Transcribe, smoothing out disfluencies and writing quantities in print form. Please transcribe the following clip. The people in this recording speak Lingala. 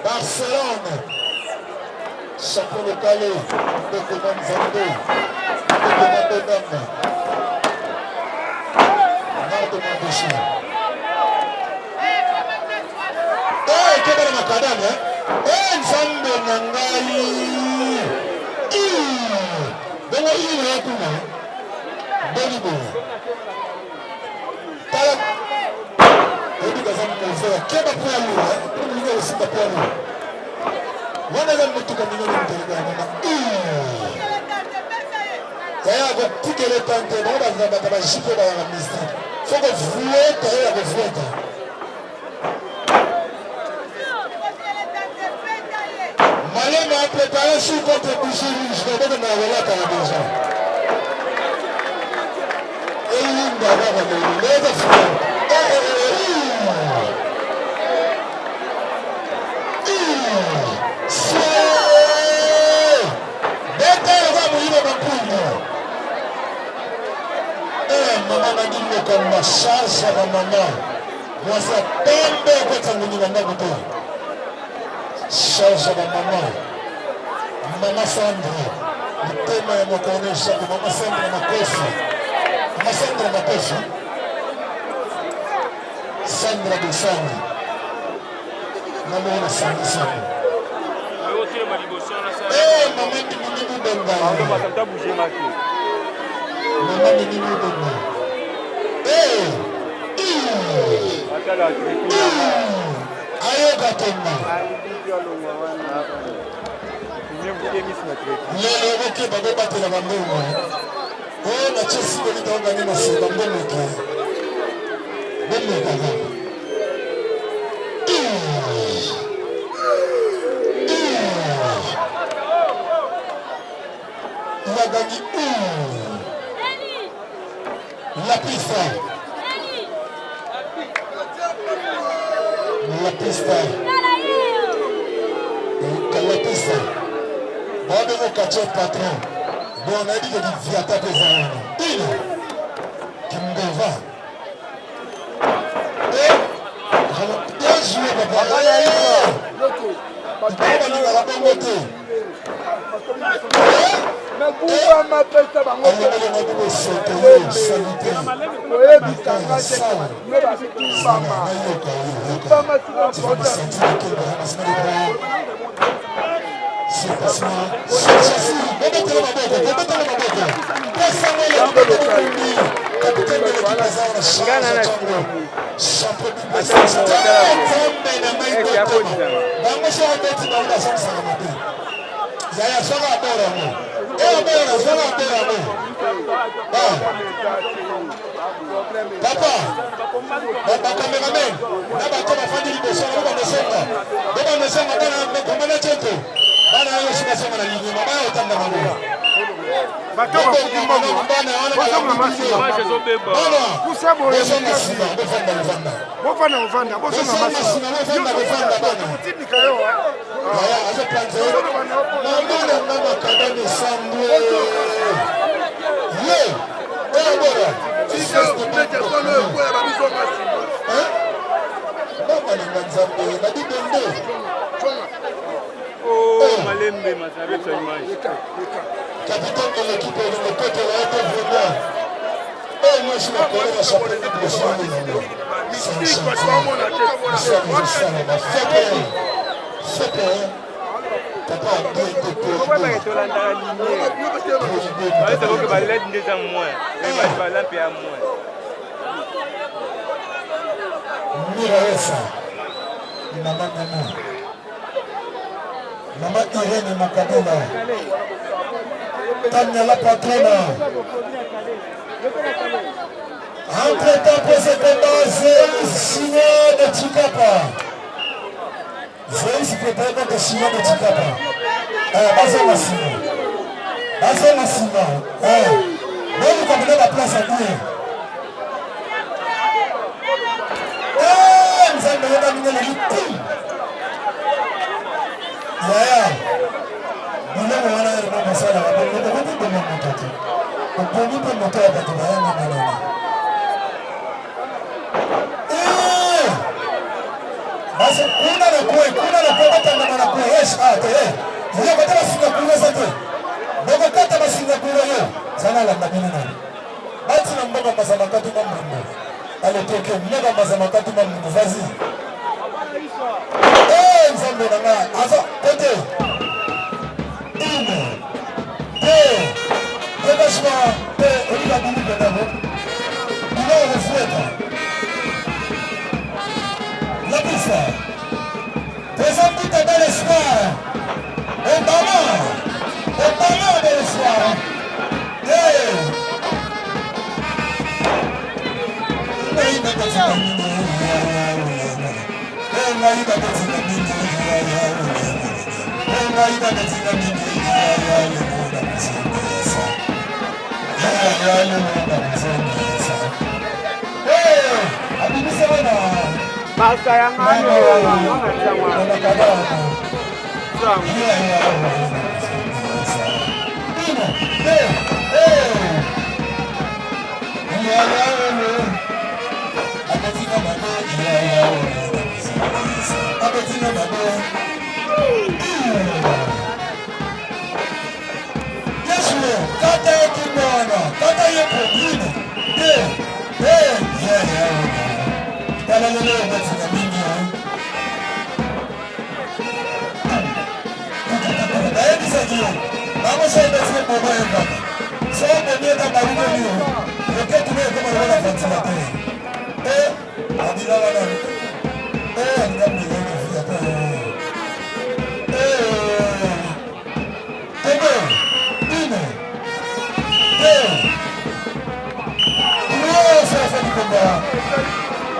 Barcelone. Chapeau lokale, ndeko na Nzambe, ndeko na Bonhomme. Mardo Mandoshi. Eh, keba na makadame, eh? Eh, Nzambe na ngai. Bongo ile ya kuna. Boni boye. Tala. Oyebi kaza mauvais. Keba po ya lourd, eh? Mpo moninga kosimba po ya lourd. Wana eza motuka minene moteleka ya mama. Yaya kotikela etante bango bazala bato bajipe bayaka mystique. Fo kovueta ye ya kovueta. Malema a préparé sous contre bougie rouge na boko na kolata ya deja. Eyinda kaka lelo leza fula. Eh eh eh. Beta lokola moyiba mapungu. Eh mama Nadine Lokamba charge ya mama. Mwasi ya pembe okotisa ngungi na ndako te. Charge ya bamama. Mama Sandra, motema ya mokolo eshako. Mama Sandra makofi. Mama Sandra makofi. Sandra Bosani. Nga moko nasangisi yango. Eh, mama Mimi Mubenga. Mama Mimi Mubenga. Eh. Ayoka tonga. Lelo okeba bobatela bambongo. Oyo na tie siko lita oganye masolo bambongo ke. Bomeka kaka. Yagangi. La pista. La pista. La pista. Babengo quartier patron. Bon, nayebi ke kiviata mpe eza wana. Ina. Kimbova. Eh, bien joué papa. Balingaka bongo te. Koyebisa nga te me babitumbama tumbama. Bango soki obeti bango bazongisaka mabe. Yaya soki abora yango e abora soki abora yango papa bacameraman na bato bafandi liboso yango bamesonga bo bamesonga bana komana cento bana oyo soki basonga na linyema baya otanda bango bato bafuti mbongo bozonga masuwa bozonga nsima bofanda kovanda bofanda kovanda bozonga masuwa tindika yo. Yaya azopanza yo mama na nga makadami sangwe ye oyabora mama na nga nzambe na bibende. Malembe mazabetsa image. Capitaine de l'équipe olingokotela ye te vraiment. Oyo mwasi na koleka chapeau liboso nango Obabaka tolandaka lumière. Bayesakoke baled nde eza moins, balampe ya moins. Miraesa, mama mama, mama Irene Makabela, Tania la patrona. Entre-temps, pour ce combat, Zeus Chinois de Chikapa. Zeus préparé contre Chinois de Chikapa. Eh, bazonga nsima. Bazonga nsima. Eh, boluka bino ba place ya bien. Eh, Nzambe yoka ndenge elobi tum. Yaya, biloko wana eloko basalaka bongo okoki koboma moto te. Obomi mpe moto ya bato baya na nana. Basi kuna na kwe, kuna na kwe batanda. babetinga mingi ngai babetinga mingi abimisa wana Basa ya ngano Yesu kata ye kingo wana kata ye problime te tala lelo obatinga mingi nayebisaki yo bango so obeti boma yo kaka so obomi ata balukeli yo loketu no ekoma lokola ventilateur e abilala nani e alinga mileki Combien? Une, deux, trois, c'est la fin du combat.